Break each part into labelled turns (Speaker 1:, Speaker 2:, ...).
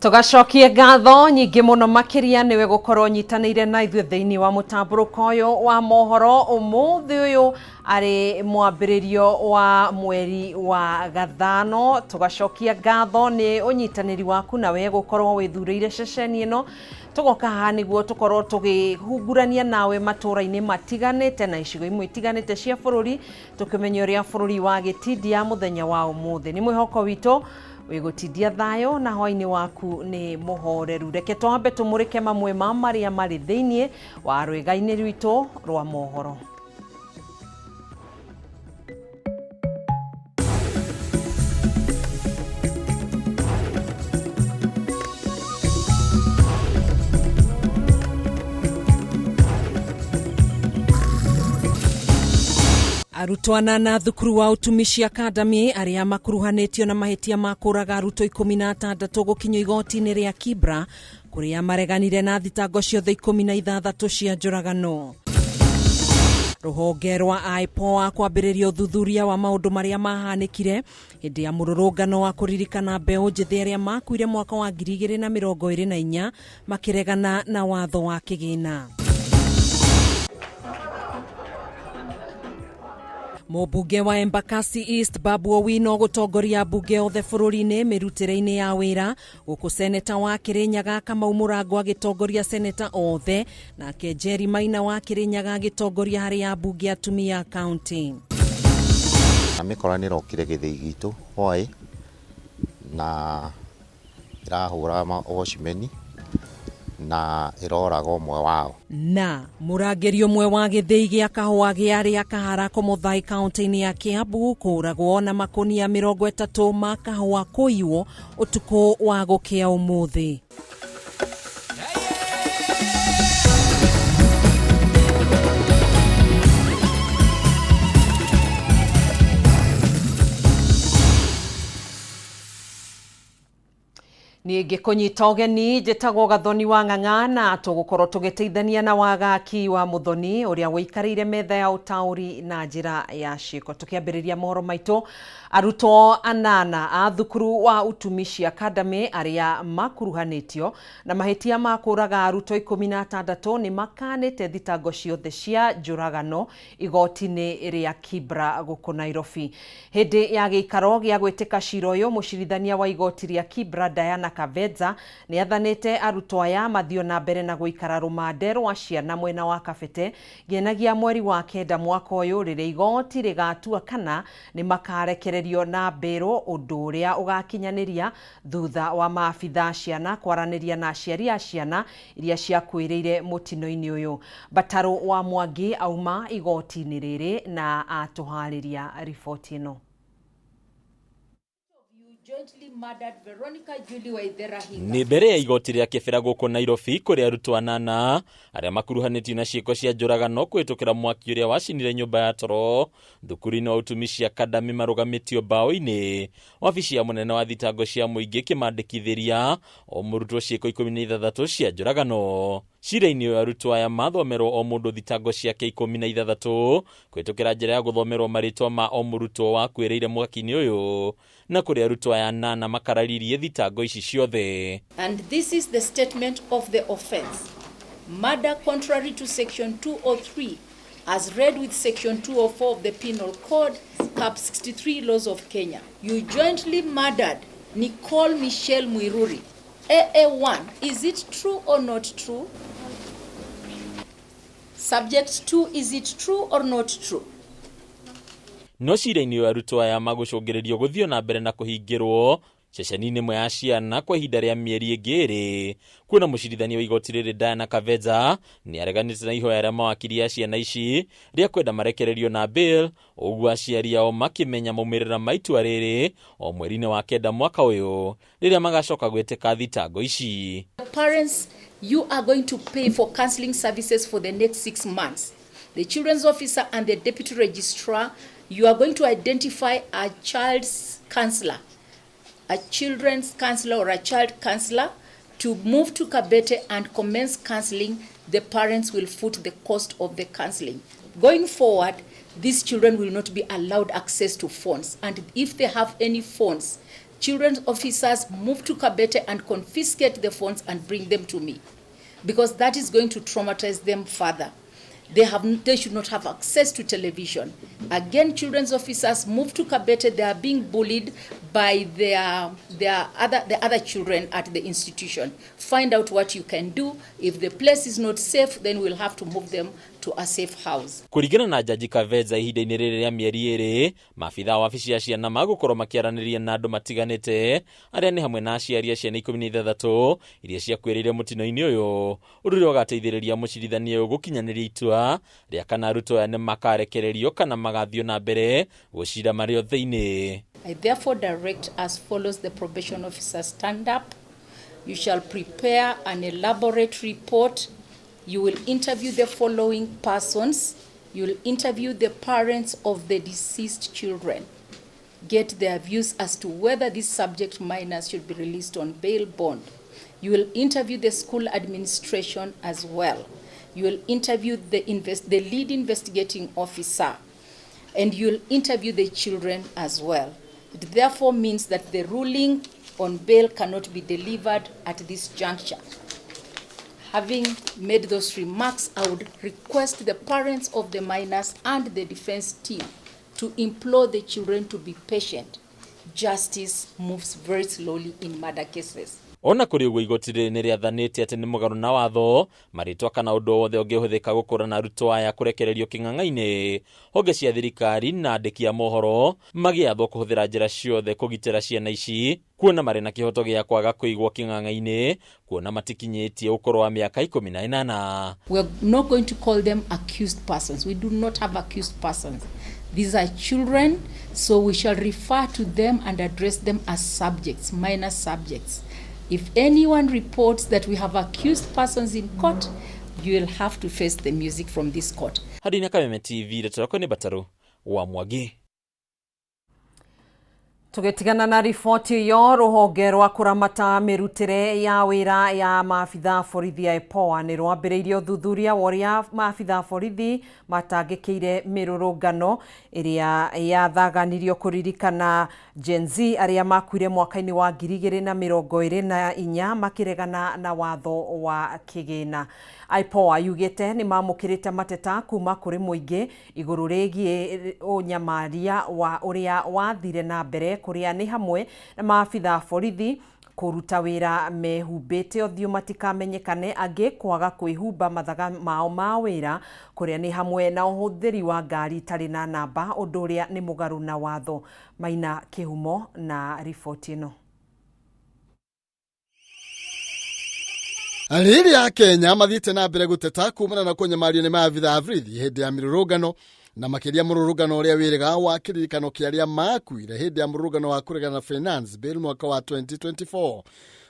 Speaker 1: Tũgacokie ngatho nyingĩ mũno makĩria nĩwe gũkorwo nyitanĩire na ithuĩ thĩinĩ wa mũtambũrũko ũyũ wa mohoro ũmũthĩ ũyũ arĩ mwambĩrĩrio wa mweri wa gathano. Tũgacokia ngatho nĩ ũnyitanĩri waku nawe gũkorwo wĩthurĩire ceceni ĩno. Tũgoka haha nĩguo tũkorwo tũgĩhungurania nawe matũũra-inĩ matiganĩte na icigo imwe itiganĩte cia bũrũri, tũkĩmenya ũrĩa bũrũri wagĩtindia mũthenya wa ũmũthĩ. Nĩ mwĩhoko witũ wĩgũtindia thayũ na hwainĩ waku nĩ mũhoreru. Reke twambe tũmũrĩke mamwe ma marĩa marĩ thĩinĩ wa rwĩga-inĩ rwitũ rwa mohoro. Arutwo anana thukuru wa Utumishi Academy arĩa makuruhanĩtio na mahĩtia ma kũraga arutwo 16 gũkinyio igoti-inĩ rĩa Kibra kũrĩa mareganire na thitango ciothe 16 cia njũragano. Rũhonge rwa IPOA kwambĩrĩria ũthuthuria wa maũndũ marĩa mahanĩkire hĩndĩ ya mũrũrũngano wa kũririkana mbeũ njĩthĩ arĩa makuire mwaka wa 2024 makĩregana na watho wa kĩgĩna. Mũmbunge wa Embakasi East Babu Owino gũtongoria mbunge othe bũrũri-inĩ mĩrutĩre-inĩ ya wĩra gũkũ seneta wa Kĩrĩnyaga Kamau Mũrango agĩtongoria seneta othe nake Jerry Maina wa Kĩrĩnyaga agĩtongoria harĩ ambunge atumia kaunti.
Speaker 2: Na mĩkora nĩ ĩrokire gĩthĩi gitũ hwaĩ na ĩrahũra wocimeni na ĩroraga ũmwe wao.
Speaker 1: Na mũrangĩri ũmwe wa gĩthĩi gĩa kahũa gĩa rĩa Kahara Kũmũthai kaunti-inĩ ya Kiambu kũragwo na makũnia 30 ma kahũa kũiywo ũtukũ wa gũkĩa ũmũthĩ. Niĩ ngĩkũnyita ũgeni njĩtagwo Gathoni wa Ng'ang'a na tũgũkorwo tũgĩteithania na Wagaki wa Mũthoni ũrĩa ũikarĩire metha ya ũtaũri na njĩra ya ciĩko. Tũkĩambĩrĩria mohoro maitũ, arutwo anana a thukuru wa Utumishi Academy arĩa makuruhanĩtio na mahĩtia ma kũraga arutwo 16 nĩ makanĩte thitango ciothe cia njũragano igoti-inĩ rĩa Kibra gũkũ Nairobi. Hĩndĩ ya gĩikaro gĩa gwĩtĩka cira ũyũ, mũcirithania wa igoti rĩa Kibra Diana Kavedza nĩ athanĩte arutwo aya mathiĩ na mbere na gũikara rũmande rwa ciana mwena wa Kabete nginyagia mweri wa kenda mwaka ũyũ rĩrĩa igoti rĩgatua kana nĩ makarekererio na mbĩrũ, ũndũ ũrĩa ũgakinyanĩria thutha wa maabitha ciana kwaranĩria na aciari a ciana iria ciakuĩrĩire mũtino-inĩ ũyũ. Mbatarũ wa Mwangi auma igoti-inĩ rĩrĩ na atũharĩria riboti ĩno.
Speaker 3: Nĩ mbere ya igoti rĩa Kĩbĩra gũkũ Nairobi kũrĩa arutwo anana arĩa makuruhanĩtio na ciĩko cia njũragano kũhĩtũkĩra mwaki ũrĩa wacinire nyũmba ya toro thukuru-inĩ wa Utumishi Academy marũgamĩtio mbaũ-inĩ. Wabici ya mũnene wa thitango cia mũingĩ ĩkĩmandĩkithĩria o mũrutwo ciĩko 16 cia njũragano. Cira-inĩ ũyũ arutwo aya mathomerwo o mũndũ thitango ciake 16 kũhĩtũkĩra njĩra ya gũthomerwo marĩtwa ma o mũrutwo wakuĩrĩire mwaki-inĩ ũyũ na kũrĩ arutwo aya anana makararirie thitango ici ciothe.
Speaker 4: And this is the statement of the offense. Murder contrary to section 203 as read with section 204 of the Penal Code, Cap 63 laws of Kenya. You jointly murdered Nicole Michelle Muiruri. AA1, is it true or not true? Subject 2, is it true or not true?
Speaker 3: No cira-inĩ ũyũ arutwo aya magũcũngĩrĩrio gũthiĩ na mbere na kũhingĩrwo ceceni-inĩ ĩmwe ya ciana kwa ihinda rĩa mĩeri ĩngĩ ĩrĩ. Kuona mũcirithania wa igoti rĩrĩ Diana Kavedza nĩ areganĩte na ihoya rĩa mawakiri a ciana ici rĩa kwenda marekererio na bail, ũguo aciari ao makĩmenya maumĩrĩra ma itua rĩrĩ o mweri-inĩ wa kenda mwaka ũyũ rĩrĩa magacoka gwĩtĩka thitango ici.
Speaker 4: Parents, you are going to pay for counseling services for the next 6 months. The children's officer and the deputy registrar, you are going to identify a child's counselor, a children's counselor or a child counselor to move to Kabete and commence counseling. The parents will foot the cost of the counseling. Going forward, these children will not be allowed access to phones, and if they have any phones, Children's officers, move to Kabete and confiscate the phones and bring them to me, because that is going to traumatize them further. They should not have access to television. Again, children's officers, move to Kabete. They are being bullied by the other children at the institution. Find out what you can do. If the place is not safe, then we'll have to move them to a safe house.
Speaker 3: Kũringana na Jaji Kaveza, ihinda-inĩ rĩrĩ rĩa mĩeri 2, maabitha a wabici ya ciana magũkorwo makĩaranĩria na andũ matiganĩte arĩa nĩ hamwe na aciari a ciana 16 iria ciakuĩrĩire mũtino-inĩ ũyũ, ũndũ ũrĩa ũgateithĩrĩria mũcirithania ũyũ gũkinyanĩria itua rĩa kana arutwo aya nĩ makarekererio kana magathiĩ na mbere gũcira marĩ o thĩinĩ.
Speaker 4: I therefore direct as follows: the probation officer stand up. You shall prepare an elaborate report. You will interview the following persons. You will interview the parents of the deceased children. Get their views as to whether these subject minors should be released on bail bond. You will interview the school administration as well. You will interview the lead investigating officer, and you will interview the children as well. It therefore means that the ruling on bail cannot be delivered at this juncture. Having made those remarks, I would request the parents of the minors and the defense team to implore the children to be patient. Justice moves very slowly in murder cases.
Speaker 3: Ona kũrĩ ũguo, igoti rĩrĩ nĩ rĩathanĩte atĩ nĩ mũgarũ na watho marĩtwa kana ũndũ o wothe ũngĩhũthĩka gũkũrana arutwo aya kũrekererio kĩng'ang'a-inĩ. Honge cia thirikari na andĩki a mohoro magĩathwo kũhũthĩra njĩra ciothe kũgitĩra ciana ici, kuona marĩ na kĩhoto gĩa kwaga kũigwo kĩng'ang'a-inĩ, kuona matikinyĩtie ũkũrũ wa mĩaka 18.
Speaker 4: We're not going to call them accused persons. We do not have accused persons. These are children, so we shall refer to them and address them as subjects, minor subjects. If anyone reports that we have accused persons in court, you will have to face the music from this court.
Speaker 3: Hadina Kameme TV, ndeto nĩ Batarũ wa Mwangi.
Speaker 1: Tũgĩtigana na riboti ĩyo, rũhonge rwa kũramata mĩrutĩre ya wĩra ya maabitha borithi a IPOA nĩ rwambĩrĩirie ũthuthuria wa ũrĩa maabitha borithi matangĩkĩire mĩrũrũngano ĩrĩa yathaganirio kũririkana Gen Z arĩa makuire mwaka-inĩ wa 2024 makĩregana na watho wa kĩgĩna. IPOA yugĩte nĩ mamũkĩrĩte mateta kuma kũrĩ mũingĩ igũrũ rĩgiĩ ũnyamaria wa ũrĩa wathire na mbere, kũrĩa nĩ hamwe na maabitha borithi kũruta wĩra mehumbĩte ũthiũ matikamenyekane, angĩ kwaga kwĩhumba mathaga mao ma wĩra, kũrĩa nĩ hamwe na ũhũthĩri wa ngari itarĩ na namba, ũndũ ũrĩa nĩ mũgarũ na watho. Maina Kĩhumo na riboti ĩno.
Speaker 5: Rĩrĩa Kenya mathiĩte na mbere gũteta kumana na kũnyamario nĩ maabitha a borithi hĩndĩ ya mĩrũrũngano, na makĩria mũrũrũngano ũrĩa wĩrĩga wa kĩririkano kĩa arĩa makuire hĩndĩ ya mũrũrũngano wa kũregana na Finance Bill mwaka wa 2024.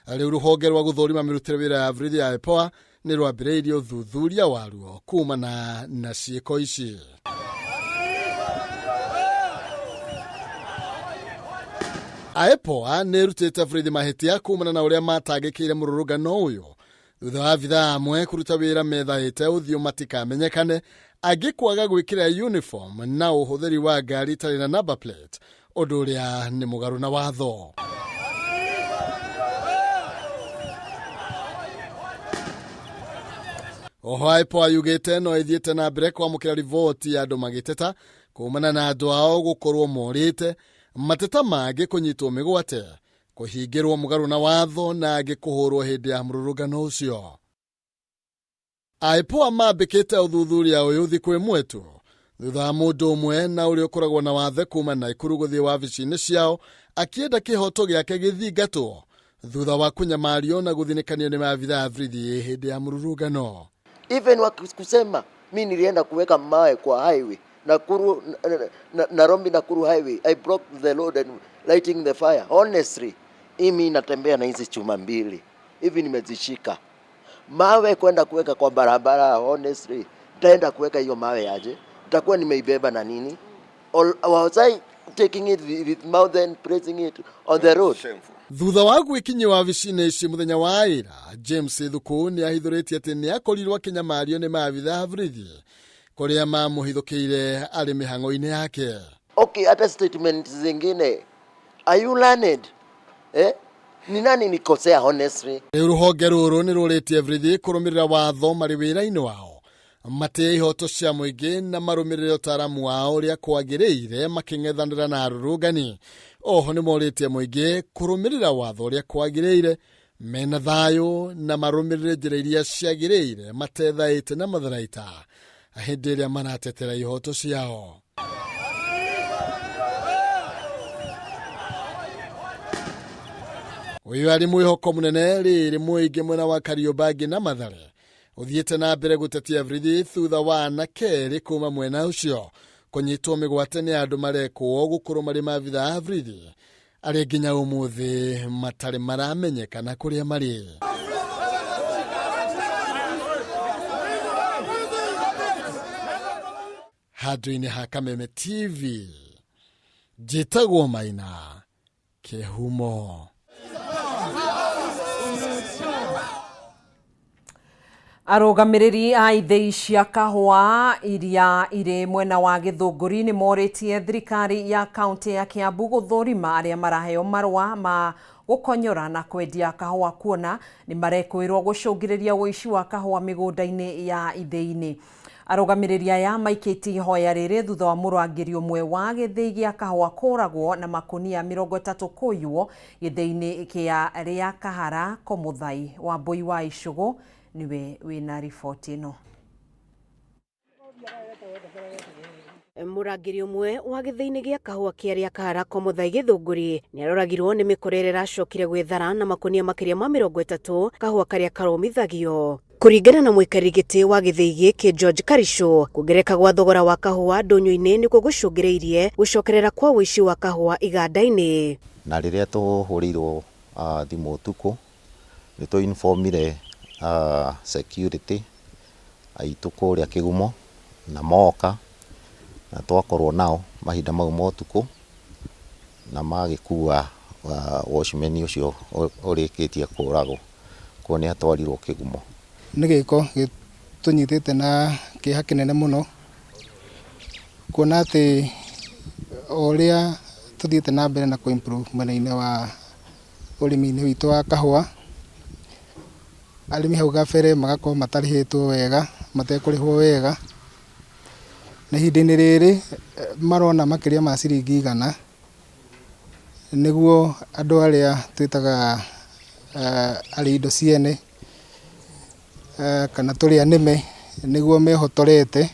Speaker 5: Rĩu rũhonge rwa gũthũrima mĩrutĩre wĩra ya borithi ya IPOA nĩ rwambĩrĩirie ũthuthuria waruo kumana na ciĩko ici. IPOA nĩ ĩrutĩte borithi mahĩtia kumana na ũrĩa matangĩkĩire mũrũrũngano ũyũ thutha wa abithaa amwe kũruta wĩra methaĩte ũthiũ matikamenyekane, angĩ kwaga gwĩkĩra uniform na ũhũthĩri wa ngari itarĩ na number plate, ũndũ ũrĩa nĩ mũgarũ na watho. Oho IPOA yugĩte no ĩthiĩte na mbere kwamũkĩra riboti ya andũ magĩteta kumana na andũ ao gũkorwo morĩte, mateta mangĩ kũnyitwo mĩgwate, kũhingĩrwo mũgarũ na watho, na angĩ kũhũrwo hĩndĩ ya mũrũrũngano ũcio. IPOA mambĩkĩte ũthuthuria ũyũ thikũ ĩmwe tu thutha wa mũndũ ũmwe na ũrĩa ũkoragwo na wathe kuma Naikuru gũthiĩ wabici-inĩ ciao akĩenda kĩhoto gĩake gĩthingatwo thutha wa kũnyamario na gũthinĩkanio nĩ maabitha a borithi hĩndĩ ya mũrũrũngano.
Speaker 6: Even wakikusema mi nilienda kuweka mawe kwa highway Nakuru, Nairobi Nakuru highway, I broke the road and lighting the fire. Honestly, mimi natembea na hizi chuma mbili hivi nimezishika. Mawe kwenda kuweka kwa barabara, honestly, nitaenda kuweka hiyo mawe aje? Nitakuwa nimeibeba na nini? Or was I taking it with mouth and pressing it on the road?
Speaker 5: Thutha wa gwĩkinyia wabici-inĩ ici mũthenya wa ira, James Thuku nĩ ahithũrĩtie atĩ nĩ akorirwo akĩnyamario nĩ maabitha a borithi kũrĩa mamũhithũkĩire arĩ mĩhang'o-inĩ yake.
Speaker 6: Okay, hata statement zingine, are you learned? Eh? Ni nani nikosea honestly?
Speaker 5: Rĩu rũhonge rũrũ nĩ rũrĩtie borithi kũrũmĩrĩra watho marĩ wĩra-inĩ wao, matĩe ihoto cia mũingĩ na marũmĩrĩre ũtaaramu wao ũrĩa kwagĩrĩire makĩng'ethanĩra na arũrũngani. Oho nĩ morĩtie mũingĩ kũrũmĩrĩra watho ũrĩa kwagĩrĩire mena thayũ na marũmĩrĩre njĩra iria ciagĩrĩire matethaĩte na matharaita hĩndĩ ĩrĩa maratetera ihoto ciao. Ũyũ arĩ mwĩhoko mũnene rĩrĩ mũingĩ mwena wa Kariobangi na Mathare ũthiĩte na mbere gũtetia borithi thutha wa anake erĩ kuma mwena ũcio kũnyitwo mĩgwate nĩ andũ marekwo gũkorwo marĩ maabitha a borithi arĩa nginya ũmũthĩ matarĩ maramenyekana kũrĩa marĩ. Handũ-inĩ ha Kameme TV, njĩtagwo Maina Kĩhumo.
Speaker 1: Arũgamĩrĩri a ithĩi cia kahũa iria irĩ mwena wa Gĩthũngũri nĩ morĩtie thirikari ya kaunti ya Kiambu gũthũrima arĩa maraheo marũa ma gũkonyora na kwendia kahũa kuona nĩ marekũĩrwo gũcũngĩrĩria ũici wa kahũa mĩgũnda-inĩ ya ithĩi-inĩ. Arũgamĩrĩri aya maikĩtie ihoya rĩrĩ thutha wa mũrangĩri ũmwe wa gĩthĩi gĩa kahũa kũragwo na makũnia 30 kũiywo gĩthĩi-inĩ kĩa Rĩa Kahara Komuthai. Wambui wa Icũgũ niwe wĩna riboti ĩno.
Speaker 7: Mũrangĩri ũmwe wa gĩthĩi-inĩ gĩa kahũa kĩa Rĩa Kahara Komuthai Gĩthũngũri nĩ aroragirwo nĩ mĩkora ĩrĩa ĩracokire gwĩthara na makũnia makĩria ma 30 kahũa karĩa karomithagio. Kũringana na mũikarĩri gĩtĩ wa gĩthĩi gĩkĩ George Karisho, kuongerereka gwa thogora wa kahũa ndũnyũ-inĩ nĩkuo gũcũngĩrĩirie gũcokerera kwa ũici wa kahũa iganda-inĩ.
Speaker 2: Na rĩrĩa tũhũrĩirwo thimũ ũtukũ nĩ tũ informire security aitũ kũrĩa Kĩgumo na moka na twakorwo nao mahinda mau ma ũtukũ na magĩkua watchman ũcio ũrĩkĩtie kũragwo, kuo nĩ atwarirwo Kĩgumo.
Speaker 8: Nĩ gĩko gĩtũnyitĩte na kĩeha kĩnene mũno, kuona atĩ o ũrĩa tũthiĩte na mbere na kũ-improve mwena-inĩ wa ũrĩmi-inĩ witũ wa kahũa, arĩmi hau kabere magakorwo matarĩhĩtwo wega, matekũrĩhwo wega, na ihinda-inĩ rĩrĩ marona makĩria ma ciringi 100 nĩguo andũ arĩa twĩtaga arĩ indo ciene kana tũrĩa nĩme nĩguo mehotorete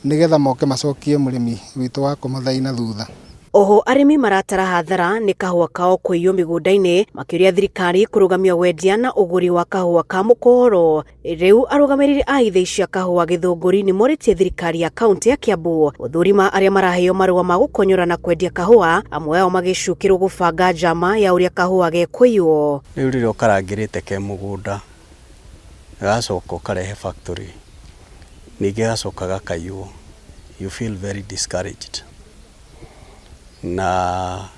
Speaker 8: nĩgetha moke macokie mũrĩmi witũ wa Komuthai na thutha.
Speaker 7: Oho arĩmi maratara hathara nĩ kahũa kao kũiywo mĩgũnda-inĩ, makĩũria thirikari kũrũgamia wendia na ũgũri wa kahũa ka mũkohoro. Rĩu arũgamĩrĩri a ithĩi cia kahũa Gĩthũngũri nĩ morĩtie thirikari ya kaunti ya Kiambu gũthũrima arĩa maraheo marũa ma gũkonyora na kwendia kahũa, amwe ao magĩcukĩrwo gũbanga njama ya ũrĩa kahũa gekũiywo.
Speaker 9: Rĩu rĩrĩa ũkarangĩrĩte ke mũgũnda, gacoka ũkarehe factory, ningĩ gacoka gakaiywo, you feel very discouraged. Na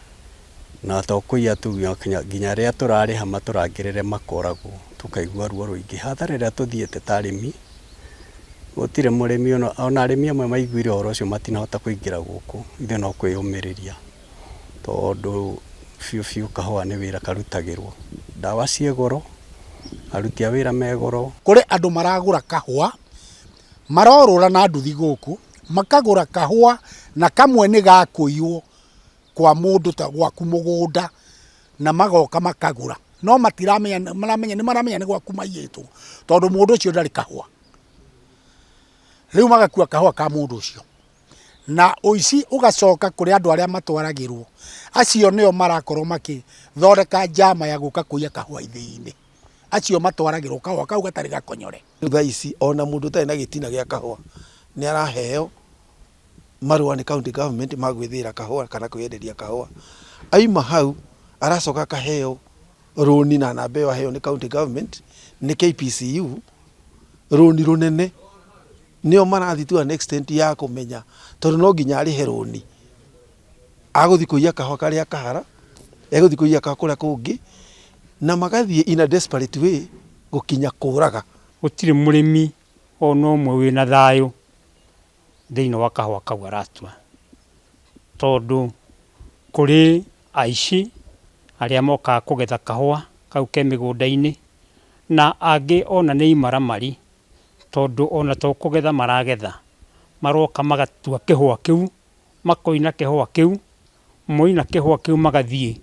Speaker 9: to kũiya tu, nginya arĩa tũrarĩha matũrangĩrĩre makoragwo, tũkaigua ruo rũingĩ. Hathara ĩrĩa tũthiĩte ta arĩmi, gũtirĩ mũrĩmi ona arĩmi amwe maiguire ũhoro ũcio matinahota kũingĩra gũkũ, ithuĩ no kwĩyũmĩrĩria, tondũ biũ biũ kahũa nĩ wĩra karutagĩrwo. Ndawa ciĩ goro, aruti a wĩra me goro.
Speaker 10: Kũrĩ andũ maragũra kahũa, marorũra na nduthi gũkũ, makagũra kahũa na kamwe nĩ gakũiywo kwa mũndũ ta gwaku mũgũnda, na magoka makagũra. No matiramenya, maramenya, nĩ maramenya nĩ gwaku maiyĩtwo, tondũ mũndũ ũcio ndarĩ kahũa. Rĩu magakua kahũa ka mũndũ ũcio. Na ũici ũgacoka kũrĩ andũ arĩa matwaragĩrwo. Acio nĩo marakorwo makĩthondeka njama ya gũka kũiya kahũa ithĩi-inĩ. Acio matwaragĩrwo kahũa kau gatarĩ gakonyore.
Speaker 11: Rĩu thaa ici ona mũndũ ũtarĩ na gĩtina gĩa kahũa nĩ araheo marũa nĩ county government ma gwĩthĩĩra kahũa kana kwĩyenderia kahũa. Aima hau aracoka akaheo rũni na namba ĩyo aheo nĩ county government nĩ KPCU, rũni rũnene. Nĩo marathiĩ to an extent ya kũmenya tondũ no nginya arĩhe rũni. Agũthiĩ kũiya kahũa karĩa kahara, egũthiĩ kũiya kahũa kũrĩa kũngĩ, na magathiĩ in a desperate way gũkinya kũraga.
Speaker 12: Gũtirĩ mũrĩmi ona ũmwe wĩna thayũ thĩinĩ wa kahũa kau aratua, tondũ kũrĩ aici Arĩa mokaga kũgetha kahũa kau ke mĩgũnda-inĩ, na angĩ ona nĩ imaramari, tondũ ona to kũgetha maragetha, maroka magatua kĩhũa kĩu, makoina kĩhũa kĩu, moina kĩhũa kĩu magathiĩ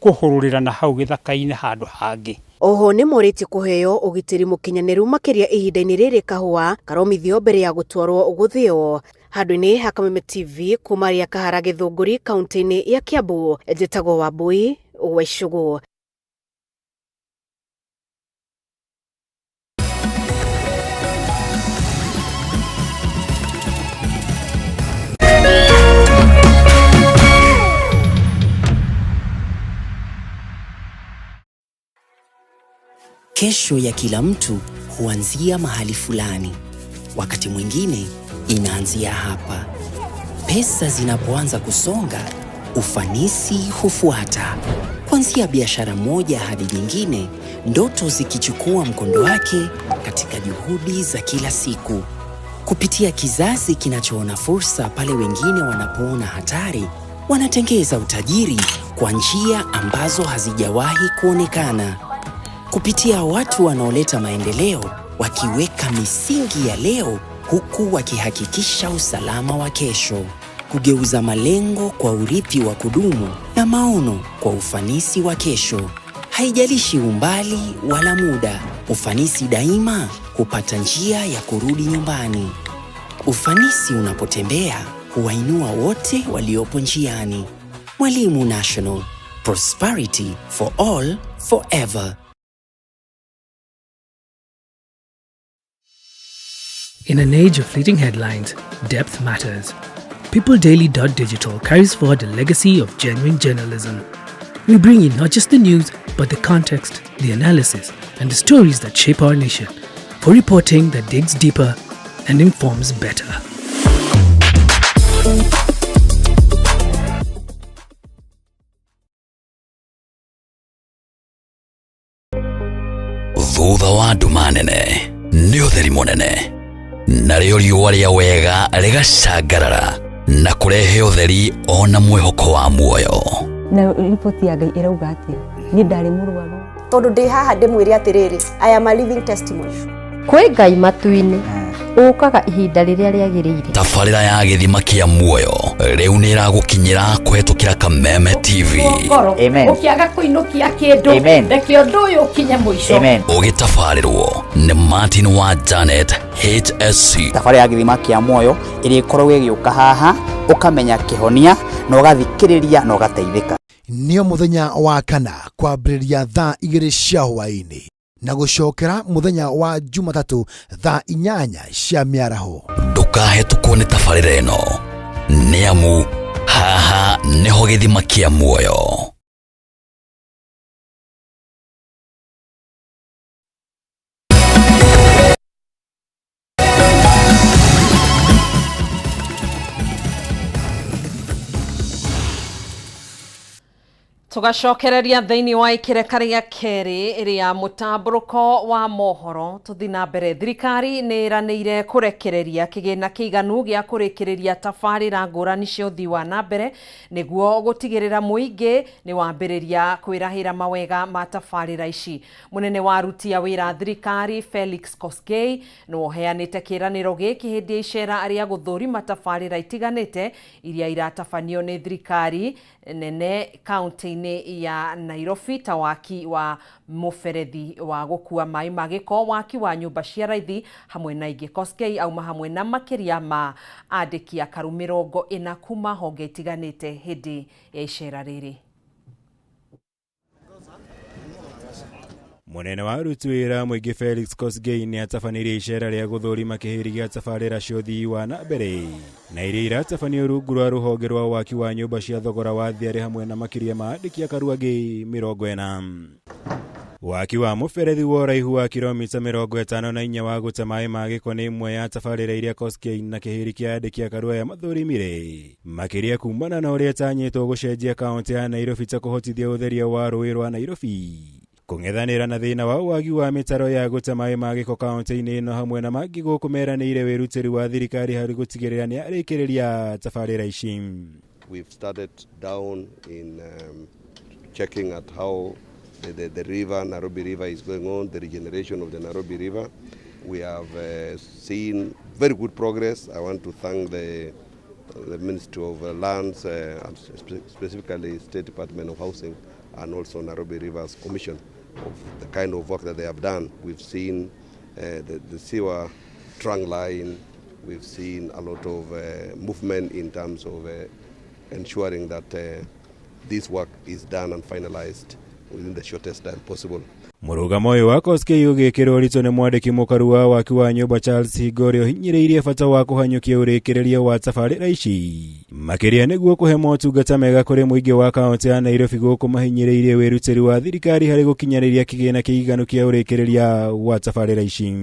Speaker 12: kũhũrũrĩra na hau gĩthaka-inĩ handũ hangĩ.
Speaker 7: Oho nĩ morĩtie kũheo ũgitĩri mũkinyanĩru makĩria ihinda-inĩ rĩrĩ kahũa karomithio mbere ya gũtwarwo gũthĩo. Handũ-inĩ ha Kameme TV kuma rĩa Kahara Gĩthũngũri kaunti-inĩ ya Kiambu, njĩtagwo Wambui wa Icũgũ.
Speaker 13: Kesho ya kila mtu huanzia mahali fulani. Wakati mwingine inaanzia hapa. Pesa zinapoanza kusonga, ufanisi hufuata. Kuanzia biashara moja hadi nyingine, ndoto zikichukua mkondo wake katika juhudi za kila siku. Kupitia kizazi kinachoona fursa pale wengine wanapoona hatari, wanatengeza utajiri kwa njia ambazo hazijawahi kuonekana. Kupitia watu wanaoleta maendeleo, wakiweka misingi ya leo huku wakihakikisha usalama wa kesho. Kugeuza malengo kwa urithi wa kudumu na maono kwa ufanisi wa kesho. Haijalishi umbali wala muda, ufanisi daima hupata njia ya kurudi nyumbani. Ufanisi unapotembea huwainua wote waliopo njiani. Mwalimu National, prosperity for all forever.
Speaker 14: In an age of fleeting headlines, depth matters. PeopleDaily.digital carries forward the legacy of genuine journalism. We bring you not just the news, but the context, the analysis, and the stories that shape our nation. For reporting that digs deeper and informs better.
Speaker 15: Thutha wa nduma nene nĩ ũtheri mũnene, narĩo riũa rĩa wega rĩgacangarara na kũrehe ũtheri ona mwĩhoko wa muoyo.
Speaker 16: Na riboti ya Ngai ĩrauga atĩa? Niĩ ndarĩ mũrwaru.
Speaker 17: Tondũ ndĩ haha ndĩmwĩre atĩrĩrĩ, I am a living testimony.
Speaker 18: Kwĩ Ngai matu-inĩ ũkaga ihinda rĩrĩa rĩagĩrĩire.
Speaker 15: Tabarĩra ya gĩthima kĩa muoyo rĩu nĩ ĩragũkinyĩra kũhetũkĩra Kameme TV.
Speaker 4: Ngoro ũkĩaga kũinũkia kĩndũ, reke ũndũ ũyũ ũkinye mũico.
Speaker 15: Ũgĩtabarĩrwo nĩ Martin wa Janet HSC.
Speaker 19: Thabarĩ ya gĩthima kĩa muoyo ĩrĩa ĩkoragwo ĩgĩũka haha, ũkamenya kĩhonia na ũgathikĩrĩria na ũgateithĩka.
Speaker 20: Nĩo mũthenya wa kana kwambĩrĩria thaa 2 cia hwaĩ-inĩ na gũcokera mũthenya wa Jumatatũ thaa 8 cia mĩaraho.
Speaker 15: Ndũkahetũkwo nĩ tabarĩra ĩno, nĩ amu haha nĩho gĩthima kĩa muoyo.
Speaker 1: Tugacokereria thĩinĩ wa ikĩreka rĩa kerĩ rĩa mũtambũrũko wa mohoro. Tũthi na mbere. Thirikari nĩ ĩranĩire kũrekereria kĩgĩna kĩiganu gĩa kũrĩkĩrĩria tabarĩra ngũrani cia ũthii wa na mbere nĩguo gũtigĩrĩra mũingĩ nĩ wambĩrĩria kwĩrahĩra mawega ma tabarĩra ici. Mũnene wa aruti a wĩra thirikari Felix Koskei nĩwe ũheanĩte kĩĩranĩro gĩkĩ hĩndĩ ya icera rĩa gũthũrima tabarĩra itiganĩte iria iratabanio nĩ thirikari nene kaunti-inĩ ya Nairobi, ta waki wa mũberethi wa gũkua maĩ ma gĩko, waki wa nyũmba cia raithi hamwe na ingĩ. Koskei auma hamwe na makĩria ma andĩki akaru 40 kuma honge itiganĩte hĩndĩ ya icera rĩrĩ.
Speaker 21: Mũnene wa aruti wĩra mũingĩ Felix Kosgei nĩ atabanĩirie icera rĩa gũthũrima kĩhĩri gĩa tabarĩra cia ũthii wa na mbere na iria iratabanio rungu rwa rũhonge rwa waki wa nyũmba cia thogora wa thĩ arĩ hamwe na makĩria ma andĩki akaru angĩ 40. Waki wa mũberethi wa ũraihu wa kilomita 54 wa gũte maĩ ma gĩko nĩ ĩmwe ya tabarĩra iria Koskei na kĩhĩri kĩa andĩki akaru aya mathũrimire, makĩria kumana na ũrĩa ĩtanyĩtwo gũcenjia kaunti ya Nairobi ta kũhotithia ũtheria wa rũĩ rwa Nairobi, kũng'ethanĩra na thĩna wa wagi wa mĩtaro ya gũte maĩ ma gĩko kaunti-inĩ ĩno hamwe na mangĩ gũkũ meranĩire wĩrutĩri wa thirikari harĩ gũtigĩrĩra nĩ arĩkĩrĩria tabarĩra ici.
Speaker 22: We've started down in
Speaker 3: checking at how the river, Nairobi River, is going on, the regeneration of the Nairobi River. We have seen very good progress. I want to thank the Ministry of Lands, and specifically State Department of Housing, and also Nairobi Rivers Commission of the kind of work that they have done. We've seen the sewer trunk line. We've seen a lot of movement in terms of ensuring that this work is done and finalized within the shortest time possible.
Speaker 21: Mũrũgamo ũyũ wa Koskei ũgĩkĩrwo ũritũ nĩ mwandĩki mũkaru wa waki wa nyũmba Charles Hingo ũrĩa ũhinyĩrĩirie bata wa kũhanyũkia ũrĩkĩrĩria wa tabarĩra ici makĩria nĩguo kũhe motungata mega kũrĩ mũingĩ wa kaũntĩ ya Nairobi gũkũ mahinyĩrĩirie wĩrutĩri wa thirikari harĩ gũkinyanĩria kĩgĩna kĩiganu kĩa ũrĩkĩrĩria wa tabarĩra ici.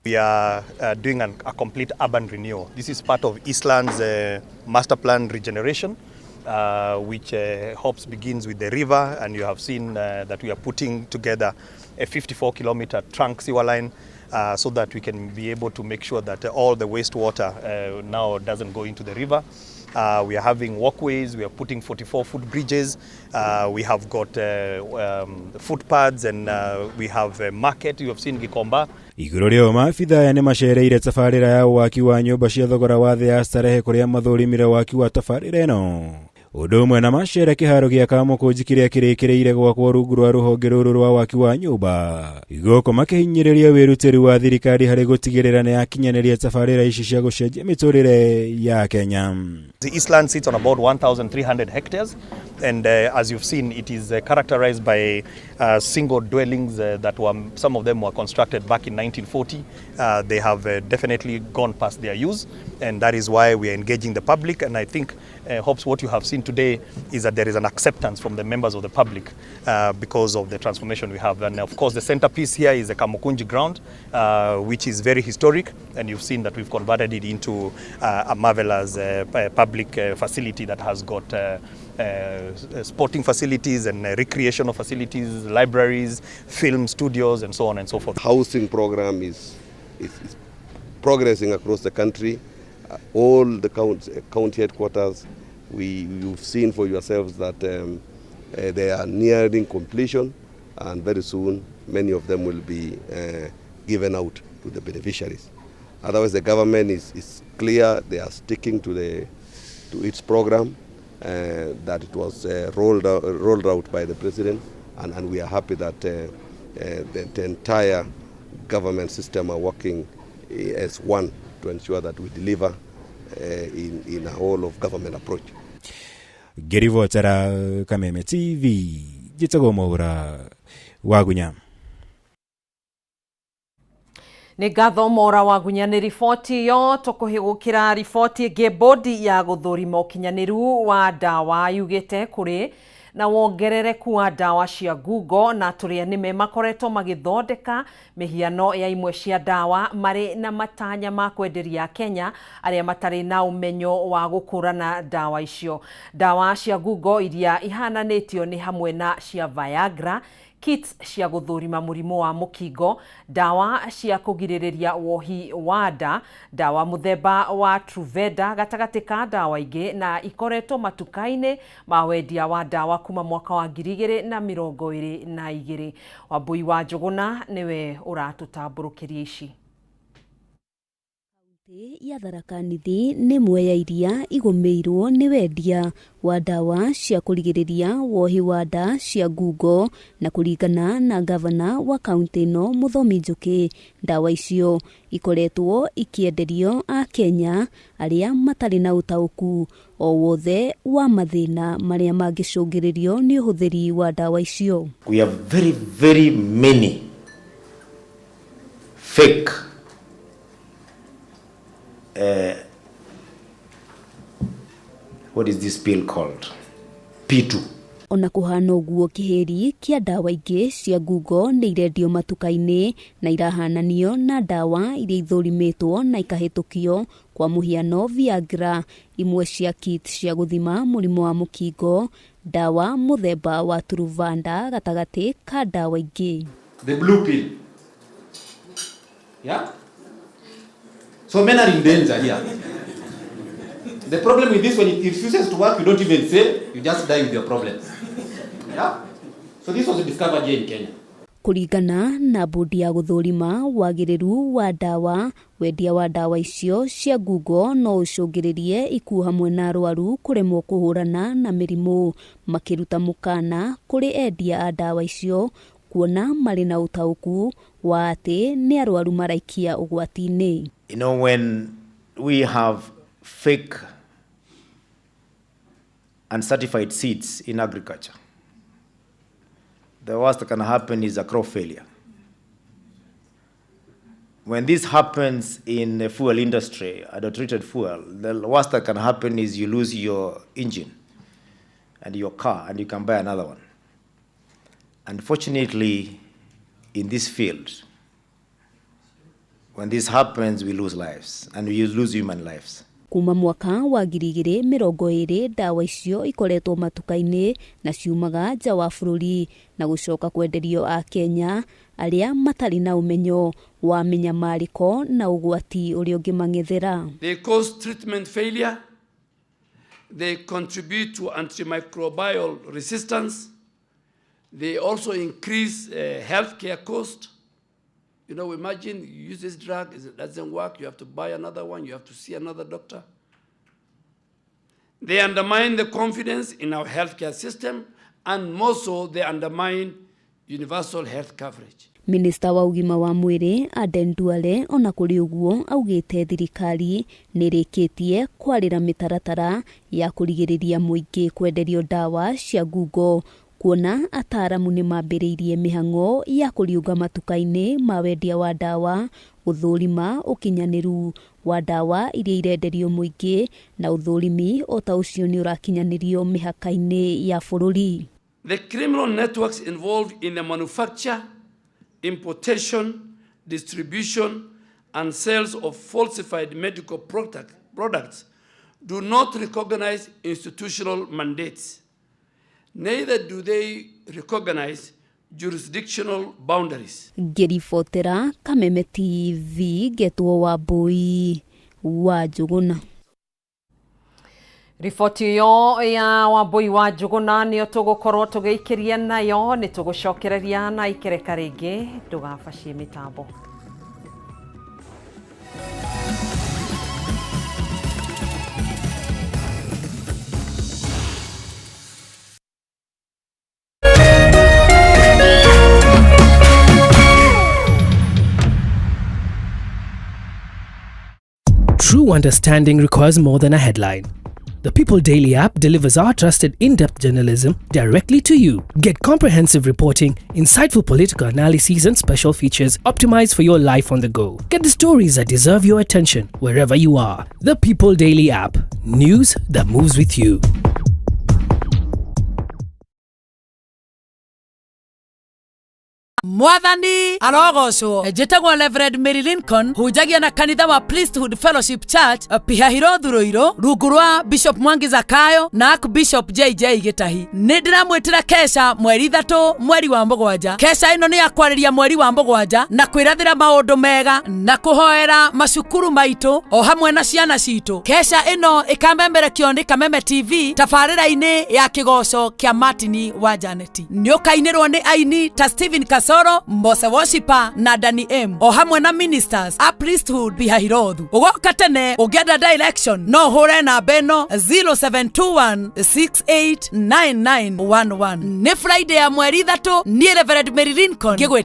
Speaker 22: We are doing a complete urban renewal. This is part of Eastland's master plan regeneration, which hopes begins with the river, and you have seen that we are putting together a 54-kilometer trunk sewer line so that we can be able to make sure that all the wastewater now doesn't go into the river. We are having walkways, we are putting 44-foot bridges, we have got footpaths, and we have a market. You have seen Gikomba.
Speaker 21: Igũrũ rĩo maabitha aya nĩmacereire tabarĩra ya waki wa nyũmba cia thogora wa thĩ ya Starehe kũrĩa mathũrimire waki wa tabarĩra ĩno ũndũ ũmwe na macere kĩharo gĩa Kamũkũnji kĩrĩa kĩrĩkĩrĩire gwakwo rungu rwa rũhonge rũrũ rwa waki wa nyũmba gũkũ makĩhinyĩrĩria wĩrutĩri wa thirikari harĩ gũtigĩrĩra nĩ yakinyanĩria tabarĩra ici cia gũcenjia mĩtũrĩre ya Kenya.
Speaker 22: The Eastland sits on about 1,300 hectares, and as you've seen, it is characterized by single dwellings that were, some of them were constructed back in 1940. They have definitely gone past their use, and that is why we are engaging the public. And I think, hopes what you have seen today is that there is an acceptance from the members of the public because of the transformation we have. And of course, the centerpiece here is the Kamukunji ground, which is very historic, and you've seen that we've converted it into a marvelous public facility that has got sporting facilities and recreational facilities, libraries, film studios, and so on and so forth.
Speaker 3: Housing program is progressing across the country. All the county headquarters, you've seen for yourselves that they are nearing completion, and very soon many of them will be given out to the beneficiaries. Otherwise, the government is clear; they are sticking to its program that it was rolled out by the president, and we are happy that the entire government system are working as one to ensure that we deliver in a whole of government approach.
Speaker 21: Ngĩribotera Kameme TV, njĩtagwo Mwaura Wagunya.
Speaker 1: Nĩ ngatho Mwaura Wagunya nĩ riboti ĩyo. Tũkũhĩgũkĩra riboti ĩngĩ. Bodi ya gũthũrima ũkinyanĩru wa ndawa yugĩte kũrĩ na wongerereku wa ndawa cia ngungo na tũrĩa nĩme makoretwo magĩthondeka mĩhiano ya imwe cia ndawa marĩ na matanya ma kwenderia Kenya arĩa matarĩ na ũmenyo wa gũkũrana ndawa icio. Ndawa cia ngungo iria ihananĩtio nĩ hamwe na cia Viagra, kits cia gũthũrima mũrimũ wa mũkingo, ndawa cia kũgirĩrĩria wohi wa nda, ndawa mũthemba wa Truveda gatagatĩ ka ndawa ingĩ, na ikoretwo matuka-inĩ ma wendia wa ndawa kuma mwaka wa 2022. Wambui wa Njũgũna nĩwe ũratũtambũrũkĩria ici.
Speaker 23: Kaunti ya Tharaka Nithi nĩ ĩmwe ya iria igũmĩirwo nĩ wendia wa ndawa cia kũrigĩrĩria wohi wa nda cia ngungo, na kũringana na gavana wa kaunti ĩno Mũthomi Njũkĩ, ndawa icio ikoretwo ikĩenderio Akenya arĩa matarĩ na ũtaũku o wothe wa mathĩna marĩa mangĩcũngĩrĩrio nĩ ũhũthĩri wa ndawa icio.
Speaker 24: We have very, very many fake what is this pill called? P2.
Speaker 23: Ona kũhana ũguo, kĩhĩri kĩa ndawa ingĩ cia ngungo nĩ irendio matuka-inĩ na irahananio na ndawa iria ithũrimĩtwo na ikahĩtũkio, kwa mũhiano Viagra, imwe cia kit cia gũthima mũrimũ wa mũkingo, ndawa mũthemba wa Truvada gatagatĩ ka ndawa ingĩ.
Speaker 25: The blue pill. Yeah? So men are in danger here. The problem with this, when it refuses to work, you don't even say, you just die with your problems. Yeah? So this was discovered here in Kenya.
Speaker 23: Kũringana na bodi ya gũthũrima wagĩrĩru wa ndawa, wendia wa ndawa icio cia ngungo no ũcũngĩrĩrie ikuũ hamwe na arwaru kũremwo kũhũrana na mĩrimũ, makĩruta mũkana kũrĩ endia a ndawa icio kuona marĩ na ũtaũku wa atĩ nĩ arwaru maraikia ũgwati-inĩ.
Speaker 24: You know, when we have fake uncertified seeds in agriculture, the worst that can happen is a crop failure. When this happens in the fuel industry, adulterated fuel, the worst that can happen is you lose your engine and your car and you can buy another one. Unfortunately, in this field, when this happens, we lose lives and we lose human lives.
Speaker 23: Kuma mwaka wa 2020 ndawa icio ikoretwo matuka-inĩ na ciumaga nja wa bũrũri na gũcoka kwenderio a Kenya arĩa matarĩ na ũmenyo wa mĩnyamarĩko na ũgwati ũrĩa ũngĩmang'ethera.
Speaker 2: They cause treatment failure. They contribute to antimicrobial resistance. They also increase healthcare cost. You know, imagine you use this drug, it doesn't work, you have to buy another one, you have to see another doctor. They undermine the confidence in our healthcare system, and more so, they undermine universal health coverage.
Speaker 23: Minista wa ũgima wa mwĩrĩ Aden Duale ona kũrĩ ũguo augĩte thirikari nĩrĩkĩtie kwarĩra mĩtaratara ya kũrigĩrĩria mũingĩ kwenderio ndawa cia ngungo kuona ataaramu nĩ mambĩrĩirie mĩhang'o ya kũriũnga matuka-inĩ ma wendia wa ndawa gũthũrima ũkinyanĩru wa ndawa iria irenderio mũingĩ na ũthũrimi o ta ũcio nĩ ũrakinyanĩrio mĩhaka-inĩ ya bũrũri.
Speaker 2: The criminal networks involved in the manufacture, importation, distribution, and sales of falsified medical products do not recognize institutional mandates. Neither do they recognize jurisdictional boundaries.
Speaker 23: Ngĩribotera Kameme TV ngetwo Wambui wa Njũgũna.
Speaker 1: Riboti ĩyo ya Wambui wa Njũgũna nĩyo tũgũkorwo tũgĩikĩria nayo, nĩ tũgũcokereria na ikereka rĩngĩ, ndũgabacie mĩtambo.
Speaker 14: True understanding requires more than a headline. The People Daily app delivers our trusted in-depth journalism directly to you. Get comprehensive reporting, insightful political analyses and special features optimized for your life on the go. Get the stories that deserve your attention wherever you are. The People Daily app. News that moves with you.
Speaker 5: Mwathani arogocwo. Njĩtagwo Reverend Mary Lincoln, hunjagia na kanitha wa Priesthood Fellowship Church Pihahirothu Ruiru, rungu rwa Bishop Mwangi Zakayo na Archbishop JJ Gĩtahi. Nĩ ndĩramwĩtĩra kesha mweri 3 mweri wa 7. Kesha ĩno nĩ ya kwarĩria mweri wa 7 na kwĩrathĩra maũndũ mega na kũhoera macukuru maitũ o hamwe na ciana citũ. Kesha ĩno ĩkamemerekio nĩ Kameme TV tabarĩra-inĩ ya kĩgoco kĩa Martin wa Janeti. Nĩ ũkainĩrwo nĩ aini ta Stephen Kasoro, Mose Worshiper na Danny M o hamwe na ministers a Priesthood Pihahirothu. Ũgoka tene ũngĩenda direction no ũhũre namba ĩno 0721689911. Nĩ Friday ya mweri 3 niĩ Reverend Mary Lincoln ngĩgwĩ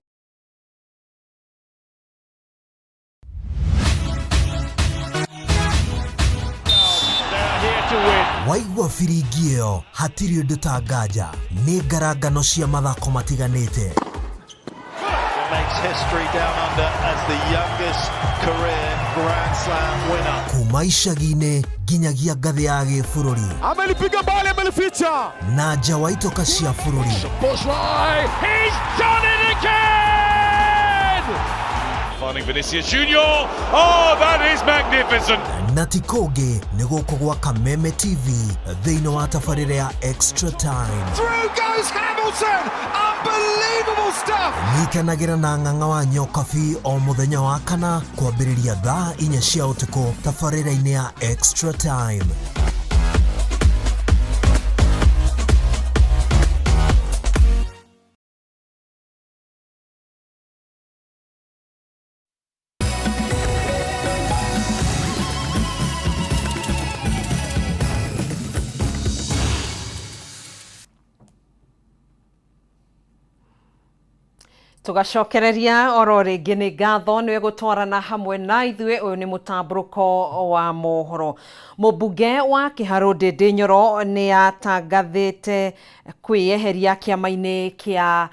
Speaker 20: Waigua biringi ĩyo hatirĩ ũndũ ta nganja nĩ ngarangano cia mathako matiganĩte.
Speaker 6: Makes history down under as the youngest career Grand Slam winner.
Speaker 20: Kuma icagi-inĩ nginyagia ngathĩ ya gĩbũrũri.
Speaker 6: Amelipiga bali, amelificha.
Speaker 20: Na nja wa itoka cia bũrũri.
Speaker 6: He's done it again!
Speaker 8: Finding Vinicius Junior. Oh, that is magnificent.
Speaker 20: Na ti kũngĩ nĩ gũkũ gwa Kameme TV thĩinĩ wa tabarĩra ya Extra Time.
Speaker 6: Through goes Hamilton! Unbelievable stuff!
Speaker 20: Nyitanagĩra na Ng'ang'a wa Nyokabi o mũthenya wa kana kwambĩrĩria thaa 4 cia ũtukũ tabarĩra-inĩ ya Extra Time.
Speaker 1: Tugacokereria oro rĩngĩ nĩ ngatho nĩwe gũtwarana hamwe na ithuĩ. Ũyũ nĩ mũtambũrũko wa mohoro. Mũmbunge wa Kĩharũ Ndĩndĩ Nyoro nĩ atangathĩte kwĩyeheria kĩama-inĩ kĩa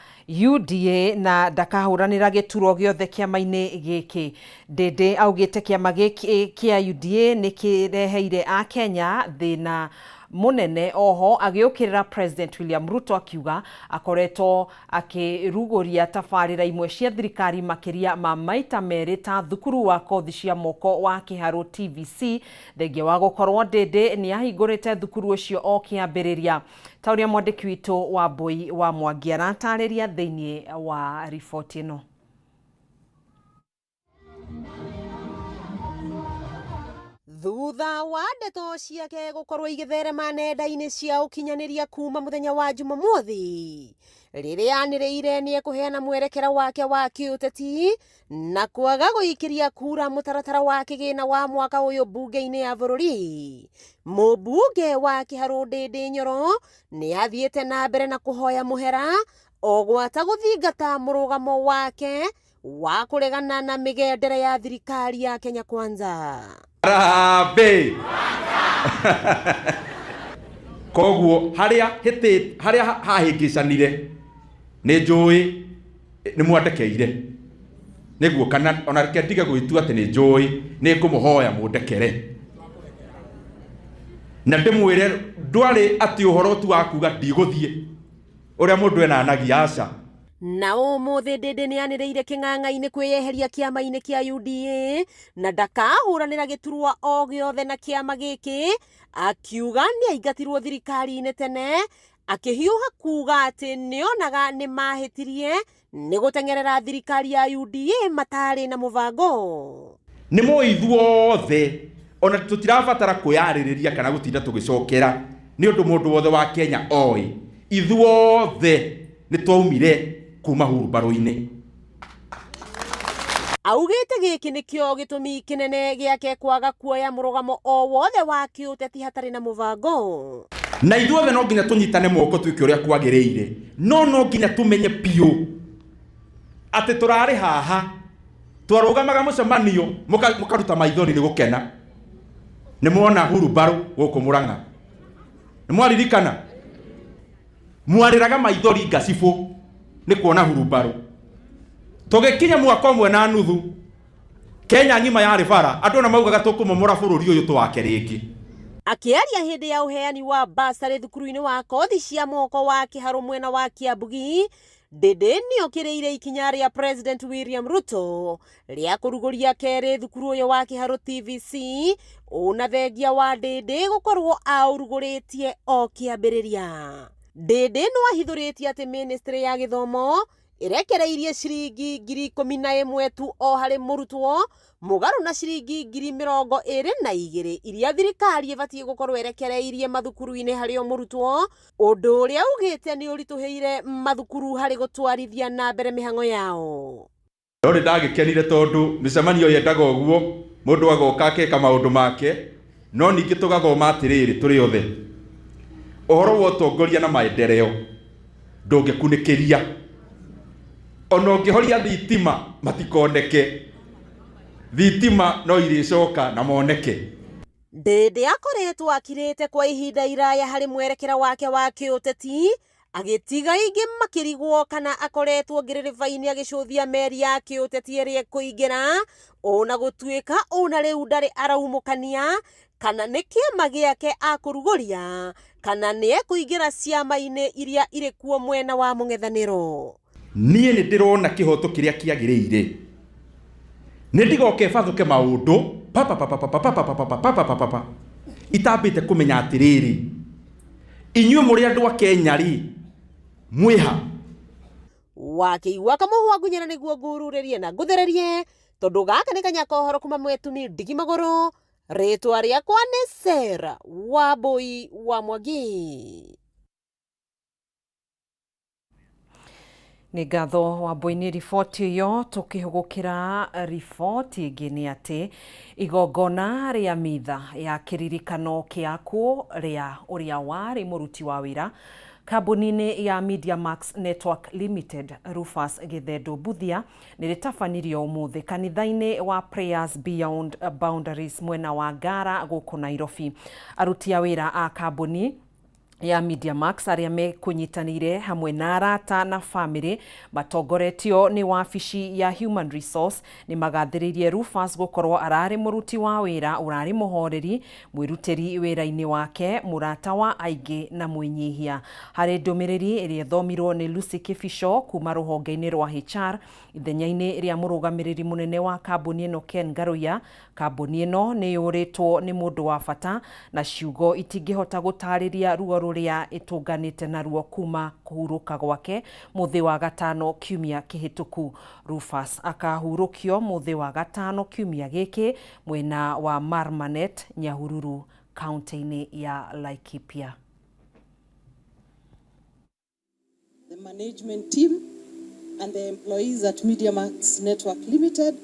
Speaker 1: UDA na ndakahũranĩra gĩturwa gĩothe kĩama-inĩ gĩkĩ. Ndĩndĩ augĩte kĩama gĩkĩ kĩa UDA nĩ kĩreheire Akenya thĩna munene. Oho agĩũkĩrĩra President William Ruto akiuga akoretwo akĩrugũria tabarĩra imwe cia thirikari makĩria ma maita merĩ ta thukuru wa kothi cia moko wa Kĩharũ TVC, thengia wa gũkorwo Ndĩndĩ nĩ ahingũrĩte thukuru ũcio o kĩambĩrĩria, ta ũrĩa mwandĩki witũ wa Mbui wa Mwangi aratarĩria thĩinĩ wa riboti ĩno.
Speaker 7: Thutha wa ndeto ciake gũkorwo igĩtherema nenda-inĩ cia ũkinyanĩria kuma mũthenya wa Jumamothi rĩrĩa anĩrĩire nĩ ekũheana mwerekera wake wa kĩũteti na kwaga gũikĩria kura mũtaratara wa kĩgĩna wa mwaka ũyũ mbunge-inĩ ya bũrũri, mũmbunge wa Kĩharũ Ndĩndĩ Nyoro nĩ athiĩte na mbere na kũhoya mũhera o gwata gũthingata mũrũgamo wake wa kũregana na mĩgendere ya thirikari ya Kenya Kwanza.
Speaker 9: Harambee! Koguo harĩa hĩtĩ harĩa hahĩngĩcanire nĩ njũĩ nĩ mwandekeire nĩguo, kana ona reke ndige gwĩtua atĩ nĩ njũĩ, nĩ ngũmũhoya mũndekere na ndĩmwĩre ndwarĩ atĩ ũhoro tu wa kuga ndigũthiĩ ũrĩa mũndũ enanagia, aca.
Speaker 7: Na ũmũthĩ Ndĩndĩ nĩ anĩrĩire kĩng'ang'a-inĩ kwĩyeheria kĩama-inĩ kĩa UDA na ndakahũranĩra gĩturwa o gĩothe na kĩama gĩkĩ, akiuga nĩ aingatirwo thirikari-inĩ tene, akĩhiũha kuga atĩ nĩonaga nĩ mahĩtirie nĩ gũteng'erera thirikari ya UDA matarĩ na mũbango.
Speaker 9: Nĩ moĩ ithuothe ona tũtirabatara kwĩyarĩrĩria kana gũtinda tũgĩcokera, nĩ ũndũ mũndũ wothe wa Kenya oĩ ithuothe nĩ twaumire kuma hurumbarũ-inĩ.
Speaker 7: Augĩte gĩkĩ nĩkĩo gĩtũmi kĩnene gĩake kwaga kuoya mũrũgamo o wothe wa kĩũteti hatarĩ na mũbango.
Speaker 9: Na ithuothe no nginya tũnyitane moko twĩke ũrĩa kwagĩrĩire, no no nginya tũmenye biũ atĩ tũrarĩ haha twarũgamaga mũcemanio mũkaruta maithori nĩ gũkena nĩ mwona hurumbarũ gũkũ Mũrang'a, nĩ mwaririkana mwarĩraga maithori ngacibũ nĩ kuona hurumbarũ. Tũgĩkinya mwaka ũmwe na nuthu Kenya ng'ima yarĩ bara, andũ ona maugaga tũkũmomora bũrũri ũyũ tũwake rĩngĩ.
Speaker 7: Akĩaria hĩndĩ ya ũheani wa basarĩ thukuru-inĩ wa kothi cia moko wa Kĩharũ mwena wa Kĩambugi, Ndĩndĩ nĩokĩrĩire ikinya rĩa President William Ruto rĩa kũrugũria kerĩ thukuru ũyũ wa Kĩharũ TVC, ũna thengia wa Ndĩndĩ gũkorwo aũrugũrĩtie o kĩambĩrĩria. Ndĩndĩ no ahithũrĩtie atĩ ministry ya gĩthomo ĩrekereirie ciringi 11,000 tu o harĩ mũrutwo, mũgarũ na ciringi 22,000 iria thirikari ĩbatiĩ gũkorwo ĩrekereirie mathukuru-inĩ harĩ o mũrutwo, ũndũ ũrĩa ugĩte nĩ ũritũhĩire mathukuru harĩ gũtwarithia na mbere mĩhang'o yao.
Speaker 9: No nĩ ndagĩkenire tondũ mĩcemanio yendaga ũguo, mũndũ agoka akeka maũndũ make, no ningĩ tũgathoma atĩrĩrĩ tũrĩ othe ũhoro wa ũtongoria na maendeleo ndũngĩkunĩkĩria, ona ũngĩhoria thitima matikoneke, thitima no irĩcoka na moneke.
Speaker 7: Ndĩndĩ akoretwo akirĩte kwa ihinda iraya harĩ mwerekera wake wa kĩũteti, agĩtiga aingĩ makĩrigwo kana akoretwo ngĩrĩrĩba-inĩ agĩcũthia meri ya kĩũteti ĩrĩa ĩkũingĩra, ona gũtuĩka ona rĩu ndarĩ araumũkania kana nĩ kĩama gĩake akũrugũria kana nĩ ekũingĩra ciama-inĩ iria irĩ kuo mwena wa mũng'ethanĩro.
Speaker 9: Niĩ nĩ ndĩrona kĩhoto kĩrĩa kĩagĩrĩire nĩ ndigoke bathũke maũndũ papapapapapapapapapapapa itambĩte kũmenya atĩrĩrĩ, inyuĩ mũrĩ andũ a Kenya rĩ, mwĩha.
Speaker 7: Wakĩigua kamũhwa ngunyĩra nĩguo ngururĩrie na ngũthererie, tondũ gaka nĩ kanya kohoro kuma mwetumi ndigi magũrũ. Rĩtwa rĩakwa nĩ Sarah Wambui wa Mwangi.
Speaker 1: Nĩ ngatho Wambui nĩ riboti ĩyo. Tũkĩhũgũkĩra riboti ĩngĩ nĩ atĩ igongona rĩa mitha ya kĩririkano kĩa kuo rĩa ũrĩa warĩ mũruti wa wĩra Kambuni-inĩ ya Mediamax Network Limited Rufus Gĩthendũ Mbuthia nĩ rĩtabanirio ũmũthĩ kanitha-inĩ wa Prayers Beyond Boundaries mwena wa Ngara gũkũ Nairobi. Aruti a wĩra a kambuni ya Mediamax arĩa mekũnyitanĩire hamwe na arata na bamĩrĩ matongoretio nĩ wabici ya Human Resource nĩ magathĩrĩirie Rufus gũkorwo ararĩ mũruti wa wĩra ũrarĩ mũhoreri, mwĩrutĩri wĩra-inĩ wake, mũrata wa aingĩ na mwĩnyihia. Harĩ ndũmĩrĩri ĩrĩa ĩthomirwo nĩ Lucy Kibicho kuma rũhonge-inĩ rwa HR ithenya-inĩ rĩa mũrũgamĩrĩri mũnene wa kambuni ĩno Ken Ngaruiya, kambuni ĩno nĩ yũrĩtwo nĩ mũndũ wa bata na ciugo itingĩhota gũtarĩria ruo rũrĩa ĩtũnganĩte naruo kuma kũhurũka gwake mũthĩ wa gatano kiumia kĩhĩtũku. Rufus akahurũkio mũthĩ wa gatano kiumia gĩkĩ mwena wa Marmanet, Nyahururu, kaunti-inĩ ya Laikipia.
Speaker 10: The management team and the employees at MediaMax Network Limited,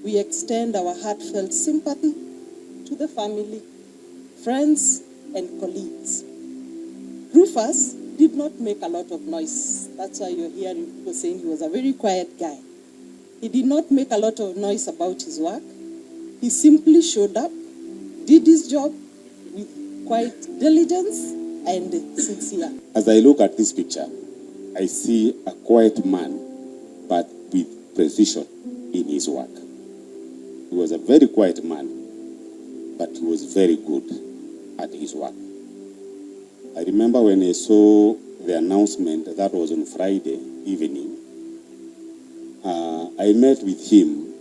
Speaker 10: we extend our heartfelt sympathy to the family, friends, and colleagues. Rufus did not make a lot of noise. That's why you're hearing people saying he was a very quiet guy. He did not make a lot of noise about his work. He simply showed up, did his job with quite diligence and sincere.
Speaker 11: As I look at this picture, I see a quiet man, but with precision in his work. He was a very quiet man, but he was very good at his work. I remember when I saw the announcement, that was on Friday evening, I met with him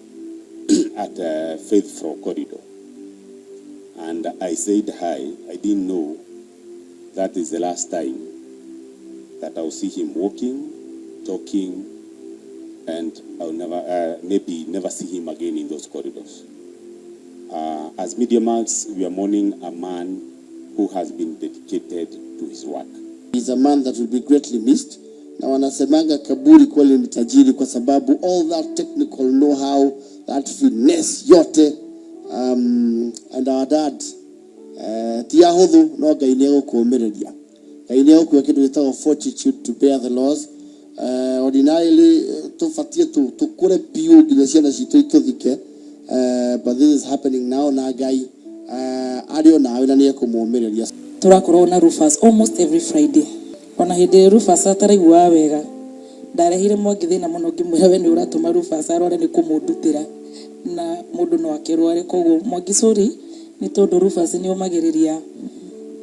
Speaker 11: at Faith Floor Corridor. And I said hi. I didn't know that is the last time that I'll see him walking, talking, and I'll never, maybe never see him again in those corridors. As MediaMax, we are mourning a man who has been dedicated to his work.
Speaker 12: He's a man that will be greatly missed. Na wanasemanga kaburi kweli ni tajiri kwa sababu all that technical know-how, that finesse yote and our dad ti ahũthũ no Ngai nĩ egũkũũmĩrĩria. Ngai nĩ egũkũhe kĩndũ gĩtagwo fortitude to bear the loss. Ordinarily tũbatiĩ tũkũre biũ nginya ciana citũ itũthike, but this is happening now na Ngai arĩ o nawe na nĩ ekũmũũmĩrĩria.
Speaker 13: Tũrakorwo na Rufus almost every Friday. Ona hĩndĩ ĩrĩa Rufus ataraiguaga wega, ndarehire Mwangi thĩna mũno ngĩmwĩra we nĩ ũratũma Rufus arware nĩ kũmũndutĩra na mũndũ no akĩrware. Koguo Mwangi, sorry, nĩ tondũ Rufus nĩ omagĩrĩria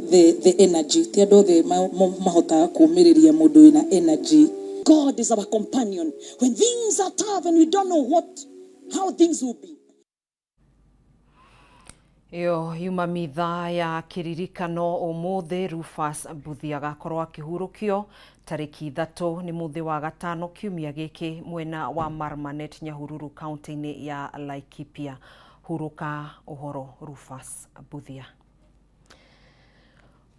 Speaker 13: the energy. Ti andũ othe mahotaga kũũmĩrĩria mũndũ wĩna energy.
Speaker 16: God is our companion when things are tough and we don't know how things will be.
Speaker 1: Ĩyo yuma mitha ya kĩririkano ũmũthĩ. Rufus Mbuthia agakorwo akĩhurũkio tarĩki 3 nĩ mũthĩ wa gatano kiumia gĩkĩ mwena wa Marmanet, Nyahururu, kaunti-inĩ ya Laikipia. Hurũka ũhoro, Rufus Mbuthia.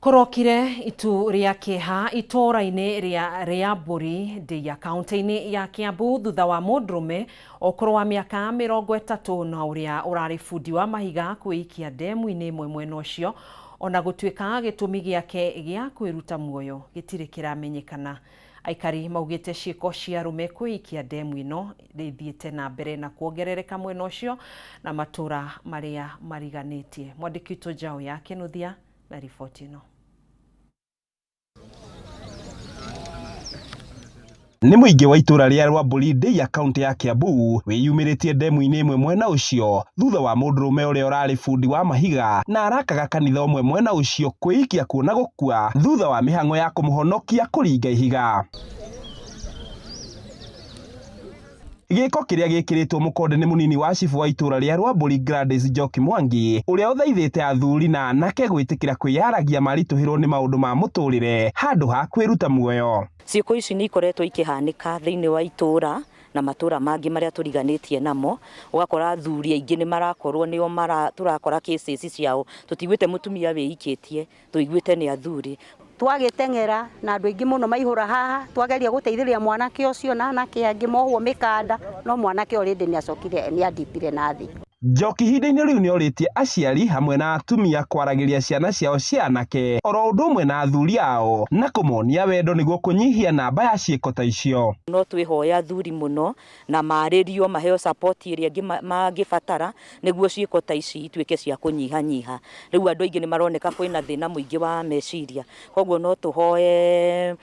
Speaker 1: Kũrokire itu rĩa kĩeha itũũra-inĩ rĩa Rĩambũri, Ndeiya, kaunti-inĩ ya Kiambu thutha wa mũndũrũme ũkũrũ wa mĩaka 30 na ũrĩa ũrarĩ bundi wa mahiga kwĩikia ndemu-inĩ ĩmwe mwena ũcio, ona gũtuĩka gĩtũmi gĩake gĩa kwĩruta muoyo gĩtirĩ kĩramenyekana. Aikari maugĩte ciĩko cia arũme kwĩikia ndemu ĩno ithiĩte na mbere na kuongerereka mwena ũcio na matũũra marĩa mariganĩtie. Mwandĩki witũ Njaũ ya Kĩnuthia na riboti ĩno.
Speaker 26: Nĩ mũingĩ wa itũra rĩa Rwambũri, Ndeiya, kaunti ya Kiambu wĩyumĩrĩtie ndemu-inĩ ĩmwe mwena ũcio thutha wa mũndũrũme ũrĩa ũrarĩ bundi wa mahiga na arakaga kanitha ũmwe mwena ũcio kwĩikia kuo na gũkua thutha wa mĩhang'o ya kũmũhonokia kũringa ihiga. Gĩko kĩrĩa gĩkĩrĩtwo mũkonde nĩ mũnini wa cibũ wa itũra rĩa Rwambũri, Gladys Njoki Mwangi, ũrĩa ũthaithĩte athuri na anake gwĩtĩkĩra kwĩyaragia maritũhĩrwo nĩ maũndũ ma mũtũrĩre handũ ha kwĩruta muoyo.
Speaker 27: Ciĩko ici nĩ ikoretwo ikĩhanĩka thĩinĩ wa itũra na matũra mangĩ marĩa tũriganĩtie namo, ũgakora athuri aingĩ nĩ marakorwo nĩo tũrakora cases ciao. Tũtiguĩte mũtumia wĩikĩtie, tũiguĩte nĩ athuri.
Speaker 28: Twagĩteng'era na andũ aingĩ mũno maihũra haha, twageria gũteithĩrĩria mwanake ũcio na anake angĩ mohwo mĩkanda, no mwanake already nĩ acokire nĩ andipire na thĩ.
Speaker 26: Njoki ihinda-inĩ rĩu nĩorĩtie aciari hamwe na atumia kwaragĩria ciana ciao cia anake oro ũndũ ũmwe na athuri ao na kũmonia wendo nĩguo kũnyihia namba ya ciĩko ta icio.
Speaker 27: No twĩhoya athuri mũno na marĩrio maheo support ĩrĩa mangĩbatara nĩguo ciĩko ta ici ituĩke cia kũnyihanyiha. Rĩu andũ aingĩ nĩ maroneka kwĩna thĩna mũingĩ wa meciria, koguo no tũhoe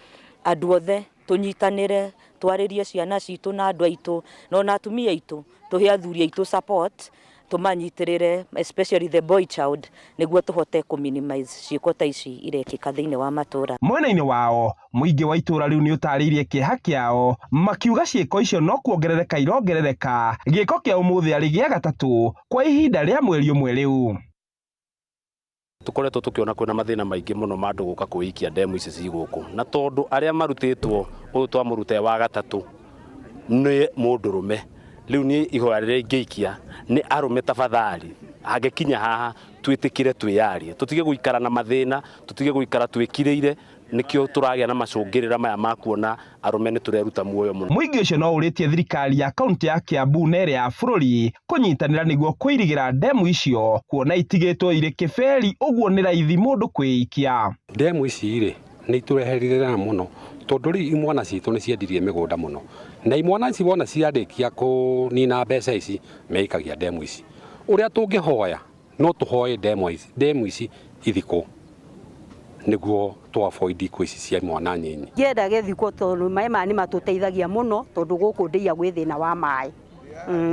Speaker 27: andũ othe tũnyitanĩre, twarĩrie ciana citũ na andũ aitũ na ona atumia aitũ, tũhe athuri aitũ support, tũmanyitĩrĩre especially the boy child nĩguo tũhote kũ minimize ciĩko ta ici irekĩka thĩinĩ wa matũra.
Speaker 26: Mwena-inĩ wao, mũingĩ wa itũra rĩu nĩũtarĩirie kĩeha kĩao makiuga ciĩko icio no kuongerereka irongerereka, gĩko kĩa ũmũthĩ arĩ gĩa gatatũ kwa ihinda rĩa mweri ũmwe rĩu.
Speaker 3: Tũkoretwo tũkĩona kwĩna mathĩna maingĩ mũno ma andũ gũka kwĩikia ndemu ici ci gũkũ, na tondũ arĩa marutĩtwo ũyũ twamũruta e wa gatatũ nĩ mũndũrũme, rĩu niĩ ihoya rĩrĩa ingĩikia nĩ arũme tafadhali, hangĩkinya haha twĩtĩkĩre twĩyarie, tũtige gũikara na mathĩna, tũtige gũikara twĩkirĩire, nĩkĩo tũragĩa na macũngĩrĩra maya ma kuona arũme nĩ tũreruta muoyo mũno.
Speaker 26: Mũingĩ ũcio no ũrĩtie thirikari ya kaunti ya Kiambu na ĩrĩa ya bũrũri kũnyitanĩra nĩguo kũirigĩra ndemu icio kuona itigĩtwo irĩ kĩberi ũguo nĩ raithi mũndũ kwĩikia.
Speaker 4: Ndemu ici rĩ nĩ itũrehereire thĩna mũno tondũ rĩu imwana citũ nĩ ciendirie mĩgũnda mũno na imwana ici wona ciarĩkia kũnina mbeca ici meikagia ndemu ici. Ũrĩa tũngĩhoya no tũhoe ndemu ici ithikwo nĩguo tũ avoid ikuũ ici cia imwana nyinyi.
Speaker 28: Ngĩenda gĩthikwo tondũ maĩ maya nĩ matũteithagia mũno tondũ gũkũ ndĩia gwĩ thĩna wa maĩ.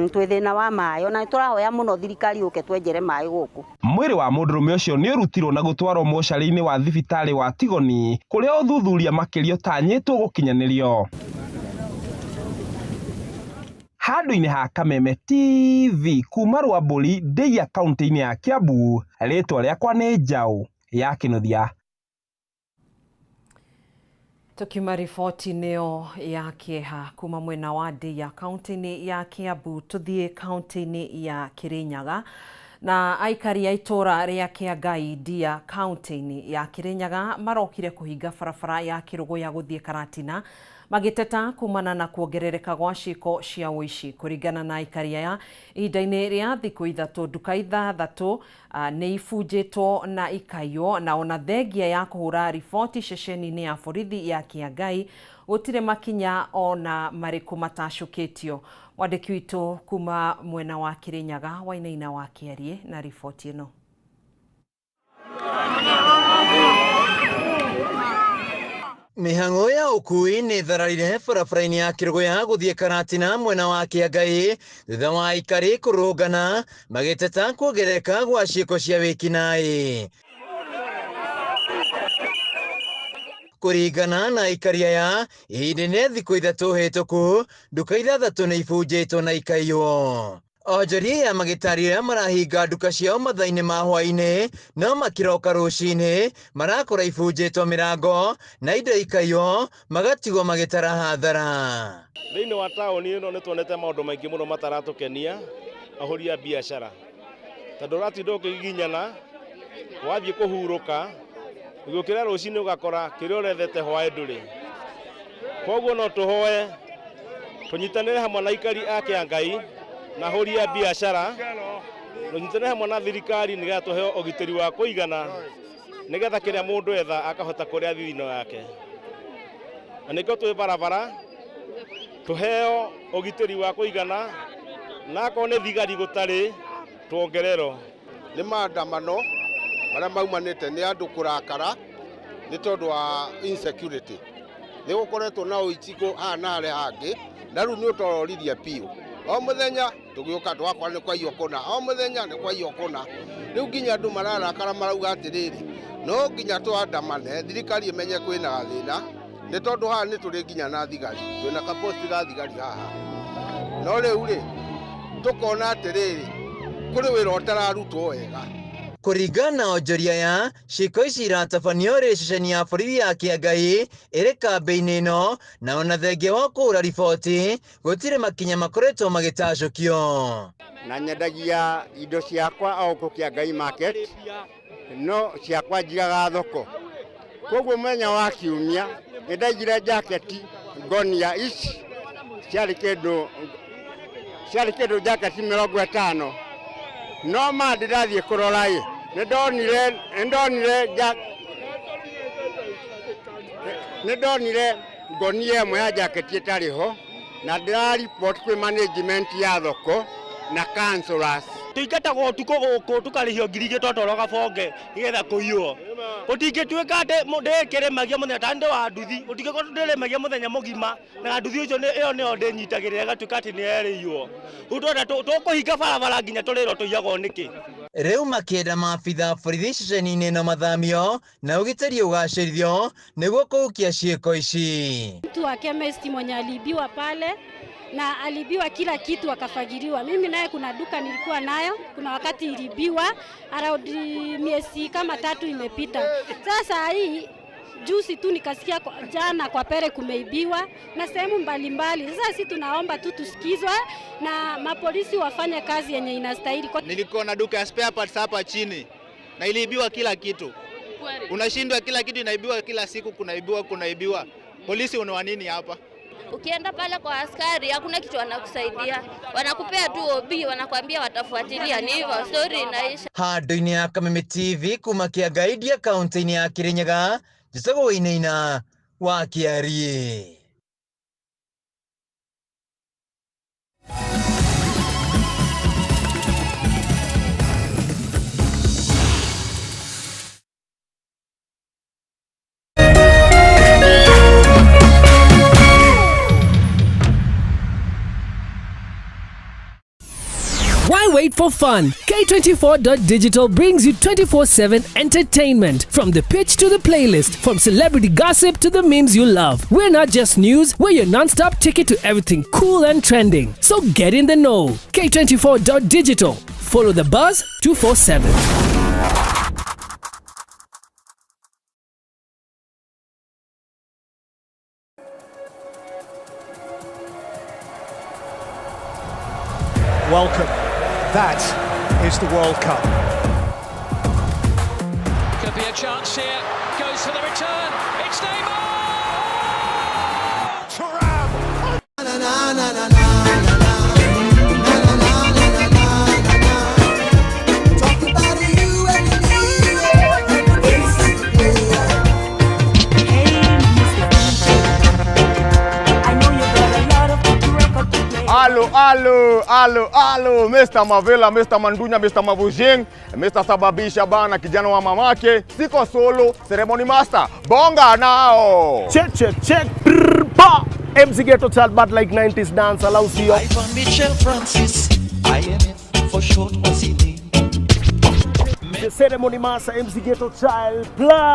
Speaker 28: Twĩ thĩna wa maĩ ona nĩ tũrahoya mũno thirikari yũke twenjere maĩ gũkũ.
Speaker 26: Mwĩrĩ wa mũndũrũme ũcio nĩ ũrutirwo na gũtwarwo mocarĩ-inĩ wa thibitarĩ wa Tigoni kũrĩa ũthuthuria makĩria ũtanyĩtwo gũkinyanĩrio. Handũ-inĩ ha Kameme TV kuma Rwambũri Ndeiya kaunti-inĩ ya Kiambu, rĩtwa rĩakwa nĩ Njaũ ya Kĩnuthia.
Speaker 1: Tukiuma riboti-inĩ ĩyo ya kĩeha kuma mwena wa Ndeiya kaunti-inĩ ya Kiambu tuthiĩ kaunti-inĩ ya Kirinyaga na aikari a itũra rĩa Kĩangai Ndia kaunti-inĩ ya Kirinyaga marokire kũhinga barabara ya Kĩrũgũya gũthiĩ Karatina magĩteta kumana na kuongerereka gwa ciĩko cia ũici. Kũringana na aikari aya, ihinda-inĩ rĩa thikũ ithatũ nduka ithathatũ nĩ ibunjĩtwo na ikaiywo na ona thengia ya kũhũra riboti ceceni-inĩ ya borithi ya Kĩangai gũtirĩ makinya ona marĩkũ matacũkĩtio. Mwandĩki witũ kuma mwena wa Kirinyaga Wainaina wa Kĩarie na riboti ĩno.
Speaker 15: Mĩhang'o ya ũkui nĩ ĩthararire barabara-inĩ ya Kĩrũgũya gũthiĩ Karatina mwena wa Kĩangai thutha wa aikari kũrũrũngana magĩteta kuongerereka gwa ciĩko cia wĩkinaĩ. Kũringana na aikari aya, ihinda-inĩ rĩa thikũ ithatũ hĩtũku, nduka ithathatũ nĩ ibunjĩtwo na ikaiywo. Onjoria aya magĩtarĩria marahinga nduka ciao mathaa-inĩ ma hwaĩ-inĩ, no makĩroka rũcinĩ marakora ibunjĩtwo mĩrango na indo ikaiywo, magatigwo magĩtara hathara.
Speaker 17: Thĩinĩ wa taũni ĩno nĩ tuonete maũndũ maingĩ mũno mataratũkenia ahũri a biacara, tondũ ũratinda ũkĩgiginyana, wathiĩ kũhurũka, ũgĩũkĩra rũcinĩ ũgakora kĩrĩa ũrethete hwaĩ ndũrĩ. Koguo no tũhoe tũnyitanĩre hamwe na aikari a Kĩangai na ahũri a biacara, tũnyitanĩre hamwe na thirikari nĩgetha tũheo ũgitĩri wa kũigana, nĩgetha kĩrĩa mũndũ etha akahota kũrĩa thithino yake. Na nĩkĩo twĩ barabara tũheo ũgitĩri wa kũigana, na akorwo nĩ thigari gũtarĩ tuongererwo.
Speaker 18: Nĩ maandamano marĩa maumanĩte nĩ andũ kũrakara nĩ tondũ wa insecurity. Nĩ gũkoretwo na ũici haha na harĩa hangĩ, na rĩu nĩ ũtororirie biũ. O mũthenya tũgĩũka twakora nĩ kwaiywo kũna, o mũthenya nĩ kwaiywo kũna. Rĩu nginya andũ mararakara marauga atĩrĩrĩ, no nginya twandamane, thirikari ĩmenye kwĩna gathĩna, nĩ tondũ haha nĩ tũrĩ nginya na thigari, twĩna kaposti ga thigari haha. No rĩu rĩ, tũkona atĩrĩrĩ, kũrĩ wĩra ũtararutwo wega.
Speaker 15: Kũringana na onjoria aya, ciĩko ici iratabanio rĩ ceceni ya borithi ya Kĩangai ĩrĩ kambĩ-inĩ ĩno, na ona thengia wa kũhũra riboti gũtirĩ makinya makoretwo magĩtacũkio.
Speaker 19: Na nyendagia indo ciakwa o gũkũ Kĩangai market, no ciakwa njigaga thoko. Koguo mũthenya wa kiumia nĩ ndaigire jaketi ngonia ici ciarĩ kĩndũ jaketi mĩrongo ĩtano. No ma ndĩrathiĩ kũrora ĩ, nĩ ndonire ngonia ĩmwe ya jaketi ĩtarĩ ho, na ndĩra-report kwĩ management ya thoko na councillors.
Speaker 2: Tũingatagwo ũtukũ gũkũ, tũkarĩhio 2000 twatwarwo gabonge nĩgetha kũiywo. Gũtingĩtuĩka atĩ ndĩkĩrĩmagia mũthenya ta ndĩ wa nduthi, gũtingĩkorwo ndĩrĩmagia mũthenya mũgima na nduthi ũcio ĩyo nĩyo ndĩnyitagĩrĩra ĩgatuĩka atĩ nĩ yerĩiywo. Rĩu twenda tũkũhinga barabara nginya tũrĩrwo tũiyagwo nĩkĩ.
Speaker 15: Rĩu makĩenda maabitha borithi ceceni-inĩ ĩno mathamio na ũgitĩri ũgacĩrithio nĩguo kũhukia ciĩko ici.
Speaker 5: Mtu wa chemist mwenye aliibiwa pale na aliibiwa kila kitu akafagiliwa. Mimi naye kuna duka nilikuwa nayo, kuna wakati iliibiwa around miezi kama 3 imepita. Sasa hii juzi tu nikasikia jana kwa Pere kumeibiwa na sehemu mbalimbali. Sasa sisi tunaomba tu tusikizwe na mapolisi wafanye kazi yenye inastahili.
Speaker 14: Nilikuwa na duka ya spare parts hapa chini na iliibiwa kila kitu. Unashindwa, kila kitu inaibiwa kila siku, kunaibiwa, kunaibiwa. Polisi una nini hapa?
Speaker 21: Ukienda pale kwa askari hakuna kitu wanakusaidia, wanakupea tu OB, wanakwambia watafuatilia, ni hivyo, story inaisha.
Speaker 15: Handũ-inĩ ya Kameme TV kuma Kĩangaidia kaunti-inĩ ya Kirinyaga, njĩtagwo Wainaina wa Kĩariĩ.
Speaker 22: Why wait for fun? K24.digital brings you 24/7 entertainment. From the pitch to the playlist, from celebrity gossip to the memes you love. We're not just news, we're your non-stop ticket to everything cool and trending. So get in the know. K24.digital. Follow the buzz 247.
Speaker 23: Welcome. That is the World Cup.
Speaker 24: Could be a chance here. Goes for the return. It's Neymar!
Speaker 23: Thuram!
Speaker 12: Na, na, na, na. Talk about you and me and the bass player.
Speaker 25: Alo, alo, alo, alo, Mr. Mavela, Mr. Mandunya, Mr. Mavujing, Mr. Sababisha bana, kijana wa mamake, siko solo, ceremony master, bonga nao.
Speaker 29: Check, check, check. Brr, ba. MC Ghetto Child, but like 90s dance, allows you.
Speaker 30: Ivan Mitchell Francis, IMF for short was he name.
Speaker 29: The ceremony master, MC Ghetto Child, plus.